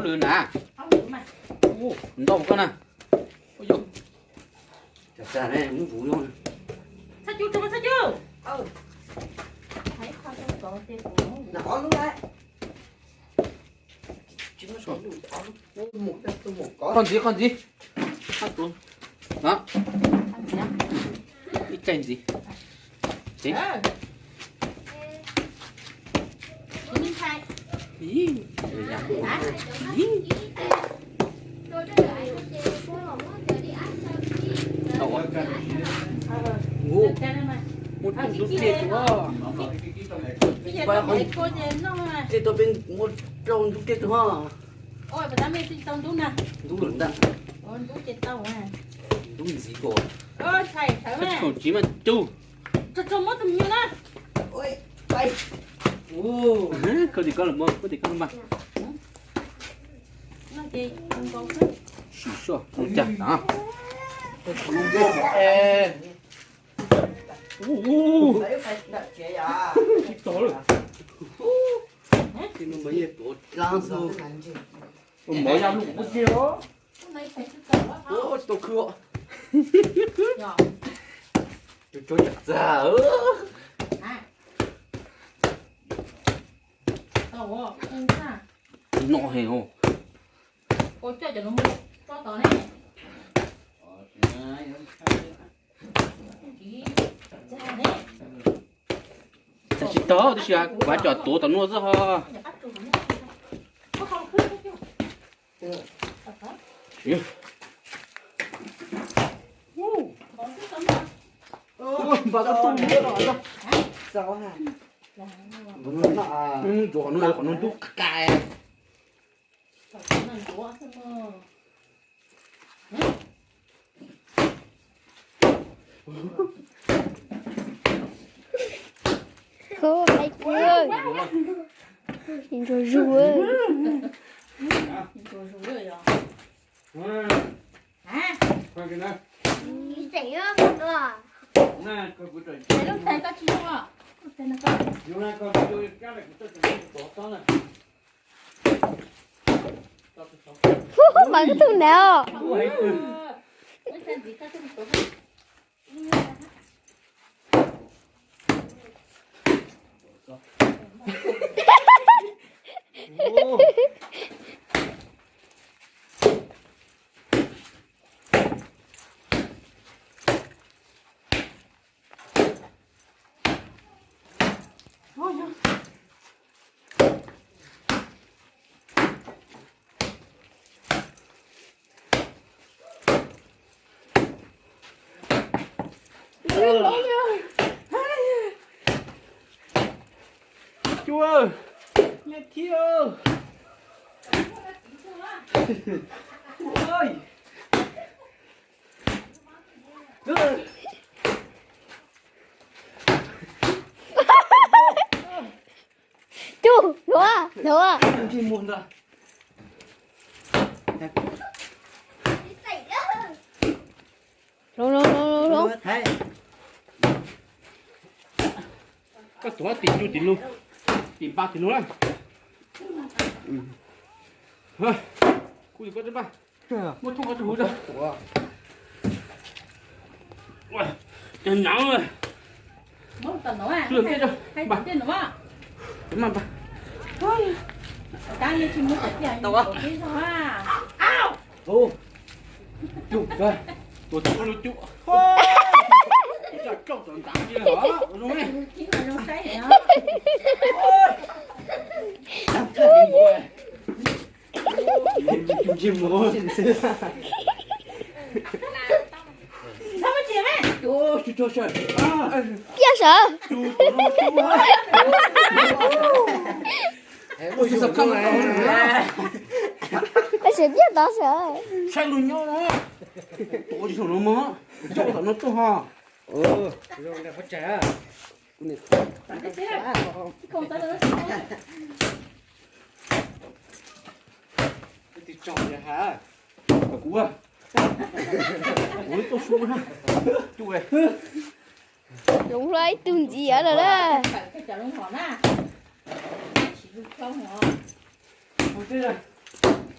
Na, ntau koj na. Ua yog, qhov ntxiv, qhov ntxiv. Ib tsaig ntxiv. Muab rooj ntub dej rau. Tej tau peb muab rooj ntub dej rau ho. Ntub lawm ntag. Ntub ntxiv ko. Tsis mas cug. Khaws tim ko los, khaws tim ko los mas. Sim soj mus cas na. Mov ya lub kuv tiag os. Tau khw. Tus tsuag txav txav. No heev os. Tsis tau, tab sis kuv coj tuav tom no xwb ho. Npaj tau tus no, qhov no ntub qai. Ntsuag zuj. Mas koj tus nav os. Cua, neb thiab. Cub, hluav, hluav. Hluav, hluav, hluav, hluav. Koj tuav tim cub tim lub, tim npab tim lub na. Kuv yuav koj tsis npaj. Muab thooj koj tsis huv rau. Cov hnav. Hlwb tej rau. Npaj. Npaj npaj. Cub, tuav tsis lub cub. Coj tom ntav li os. Ntsej muag. Piaj sawv. Tab sis piaj tod sawv. Saib lub nyob no. Tuav tsis thaum no mog. Coj tom no tuaj ho. Kuv, kuv tuaj su na. Hloov hlo ib tug ntxiv lawm na.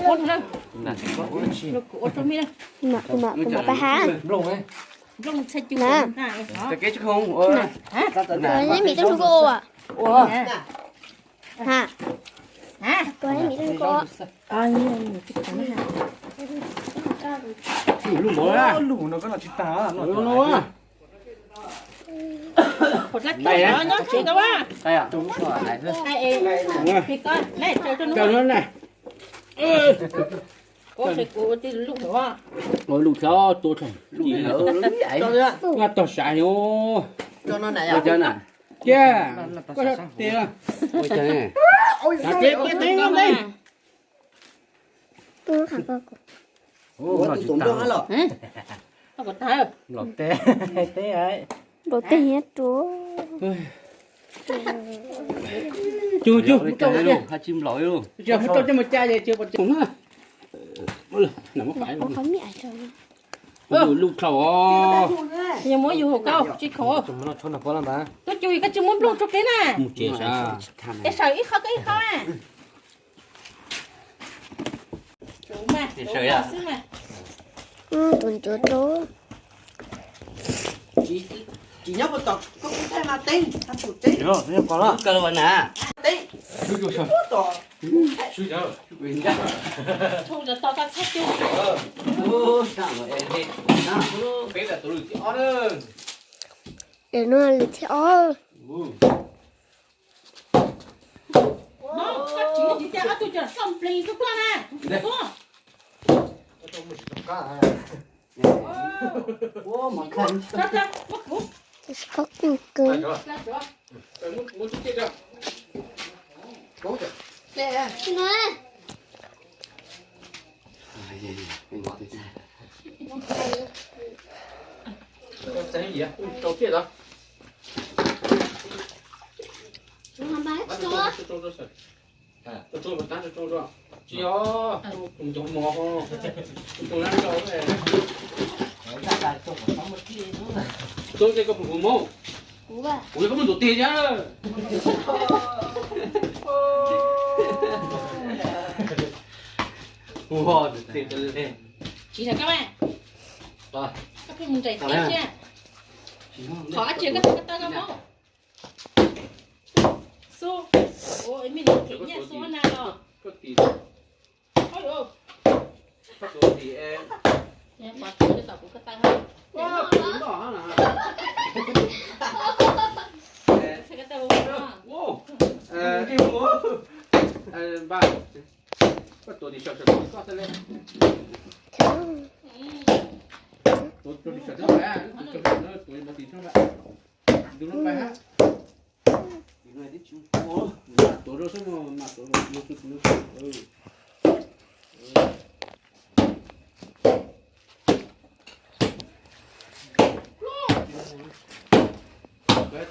Kuv ua rau mej na. Kuv mam, kuv mam pab hab. Nplooj txhaj cub na. Nplooj txhaj cub. Neb mim tub ntsuag kuv ua. Ha. Kuv neb mim tub ntsuag kuv ua. Lub mov lug no koj no tsis tag no. Lug txhob tua, tog sav os. Kiag, koj tiag. Ua cas ne? Ua cas ne? Los teb, teb. Los teb hiab rua. Cug, cug, muab rau, cug, muab rau coj mus ca ces cug pom cug na. Lub khau os. Yog muab yus hauv koj tsis khoom. Tuaj cug koj tsis muab nplooj rau kev na. Mus tsev sav. Es sawv ib qho koj ib qho. Tus ncuav rau. Tsis nyob puas tom koj kuv thaij mas teeb, thaij tus tseeb. Kaw na. Teeb. Tshum cov tos koj txhab cug. Peb tus lwm thib ob na. Es no lwm thib ob. Koj tsis tias ob tug cov txoj nplees tuaj tuaj na. Koj kuj kawg. Kuv yog koj muaj ntuj teg thiab. Ua ntuj teg li. Tsis yog koj, koj pheej mus nraim teb thiab. Qhov dab tsi koj tau koj tau koj mob. Xub, ua me nyuam khwv nyiaj xub na los. Koj tuav tim saum saum koj xwb le. Tuav tim saum, tuav tim saum, tuav tim saum. Tuav rau xwb, mas tuav rau.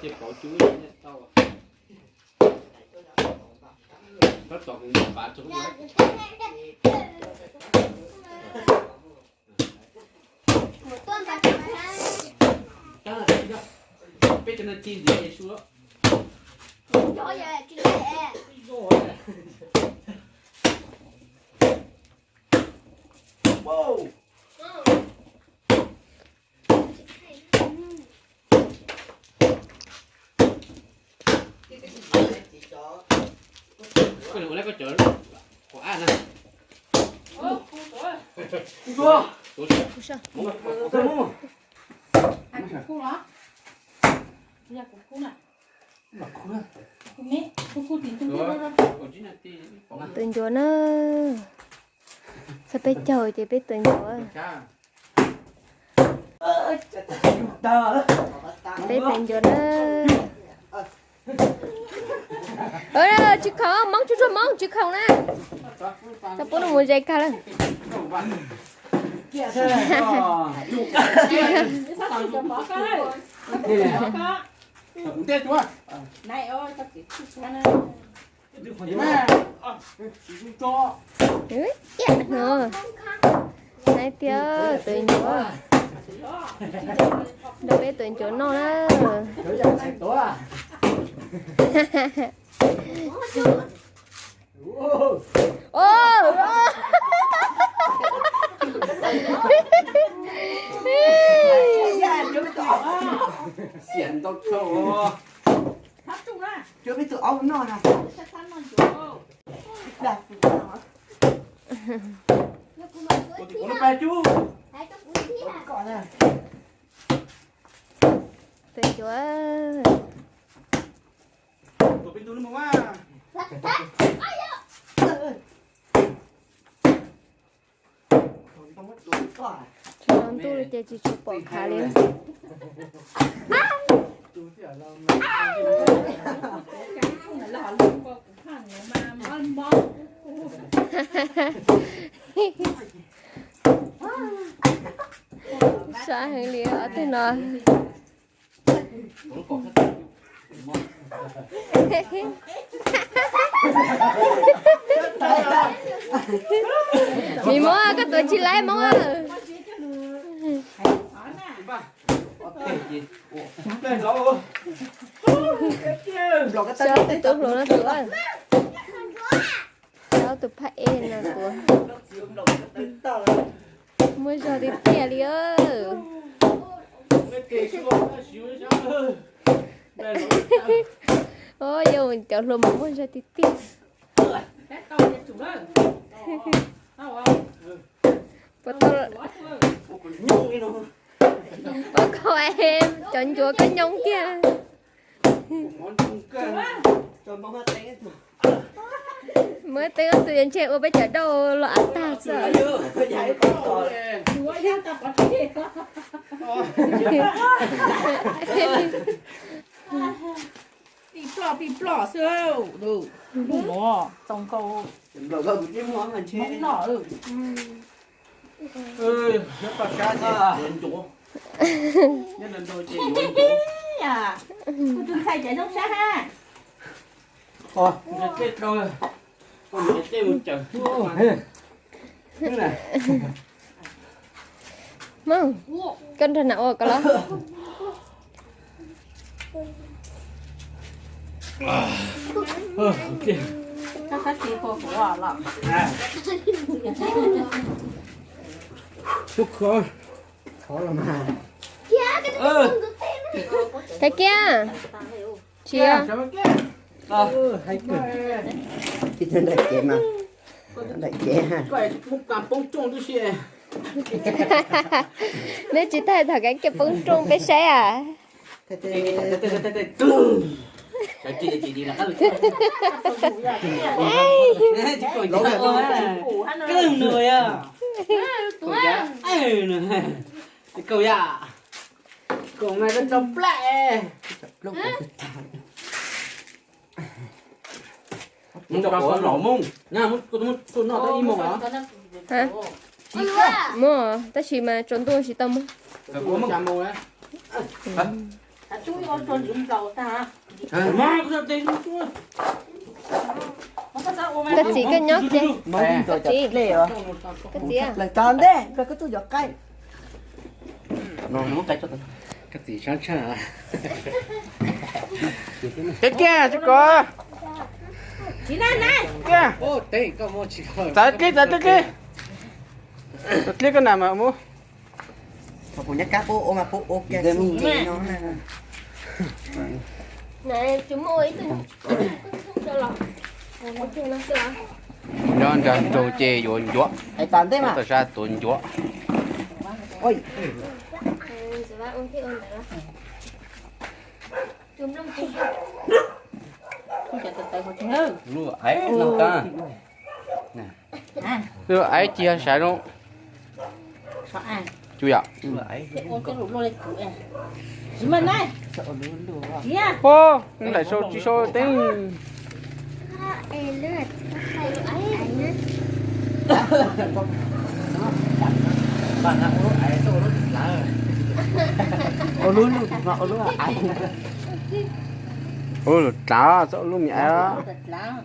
Ces pauv cub tau. Tab tom kuv pav rau. Peb cov no ci ntxiv ces su. Koj ua lawv koj cov quav ab na. Tus ncuav na, txog peb caug ces peb tus ncuav. Peb tus ncuav na. Tsis khoom, Hmoob tsuag tsuag Hmoob tsis khoom na. Txhob pub nws mus ze kag lawm. Hais tias tus ncuav, nrog peb tus ncuav noj na. Tus ncuav. Tsis los ntuj ces tsis tshua pom khav li. Sab heev li ob tug no. Miv Moob, koj tuav tsis laib Moob. Xyov tus tub hluas no tuav. Xyov tus phab ej no tuav. Muaj zog tiag tiag li. Yog cov hluas mas muaj zog tiag tiag. Puas tau, puas kho cov ncuav koj nyooj tiag. Muab teeb tus ntshe ua peb cov dauj los av tag xwb. Pij ploj pij ploj xwb. Lub mov txaus nkaus. Noj. Nyob toj sab ces yuav ncuav. Nyob nrau nrau ces yuav ncuav. Kuv tus ntxhais cov zoo sab ha. Nqe tej rau, nqe tej mus cawm. Mog, koj nrog nam ua ko los. Tus khov. Khov los mas. Thaiv kiag. Tsis. Tib nraiv cev mas. Nraiv cev ha. Neb tsis tag thaum kev kiag poob rooj peb saib as. Kaum yam, kaum yam, kaum mas rau plaub. Muab rau kuv los mus, kuv muab tuaj noj tau ib moos os. Muaj, tab sis mas tsaus ntuj tsis tau muab. Koj txiv, koj nyob ces. Koj txiv, koj txiv. Kiag kiag tsis kov. Kiag. Txav dlib, txav dlib, dlib. Dlib koj nam mas mus. Nyob nrog nrau ces yuav ncuav. Tawm sab tuav ncuav. Lub aiv no, lub aiv cia sawv no. Tsuas yom. Ua, nlaim sau tsis sau teeb. Ua lub lub, ua lub aiv. Ua lub dlav, txhob ua lub me aiv,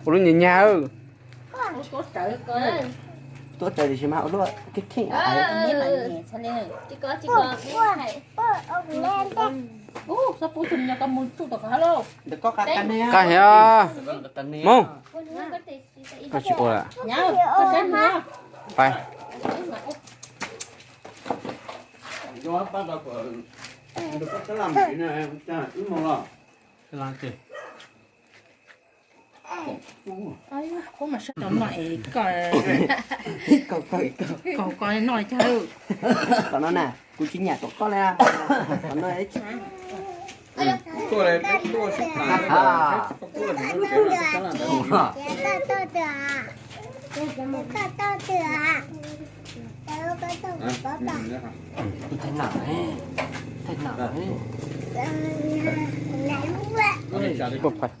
ua lub nyag nyag. Tuav raws tiam sis mas ua lub kheej kheej. Qab heev. Mus. Koj tsis ua lawm. Pais. Kaus, kaus, kaus, kaus no cas. Tom no na, kuv tsis nyam tom koj li. Tom no. Thaij nam, thaij nam. Poj phais.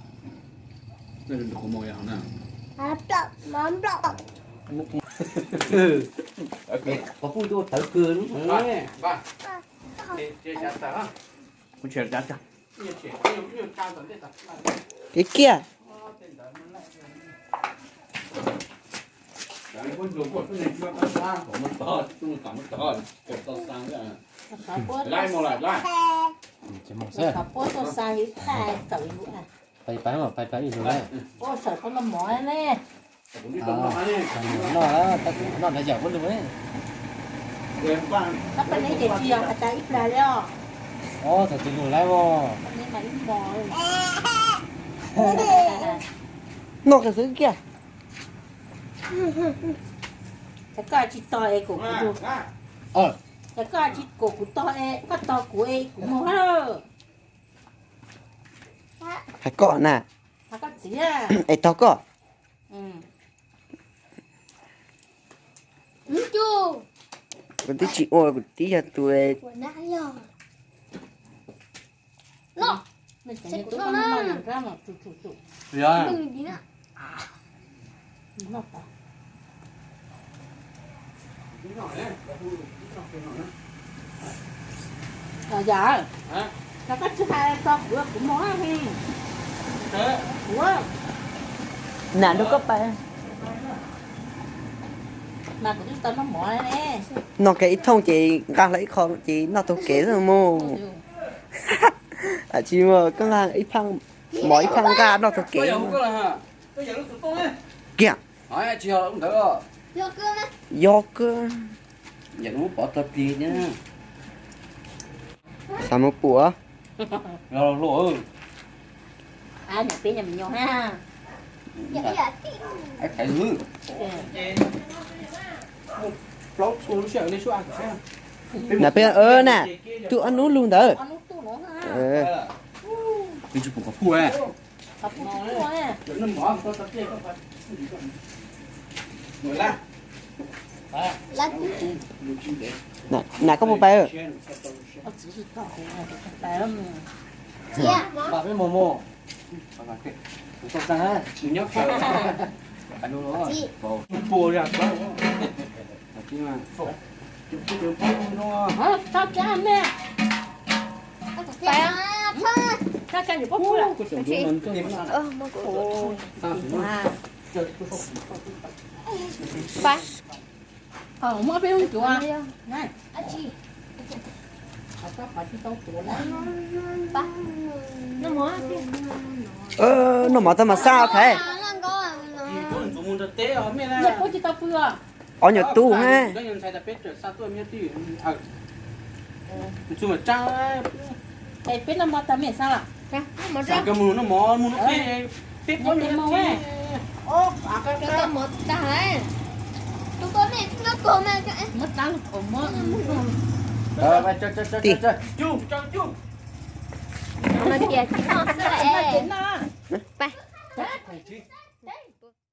Qhov pub tuaj tawv kawg lub. Kev kiag. Xov puab tuaj xa ib thaj kawm lug. Pais pais pais pais ib lug lawm. Puab sawv tau noj mov ne. Noj, noj na yawm puab lug ne. Tab paj neb ces tsis yog has tas ib plag li os. Os, txog tsis lug lawm os. Noj kawg xwb kiag. Ces koj tsis tog es kom kuv, ces koj tsis kom kuv tog es koj tog kuv es kuv moog hab. Hais koj na. Hais koj txiv es tog koj. Kuv twb tsis ua, kuv twb yog tus Yam, koj tsis hais tso kuv, kuv moog heev. Kuv, nam nrug koj pais. Mas kuv twb tau noj mov ne. Noj kiag ib thooj ces nqa hlo ib qho ces noj taug kev xwb mus. Tsis muaj, koj nqa ib phaaj mov ib phaaj nqaj noj taug kev. Kiag. Yog kawg. Xav mus pum. Na peb na, tub ob nub lug ntawd. Na koj puas pais? Pab. Muab peb lub cuav. Noj mov tag mas xa thaiv. Ob nyuag tub na. Peb noj mov tag mej xa los? Muab tab lug kaus muab. Tim, no tias tsis noj xwb es. Pais.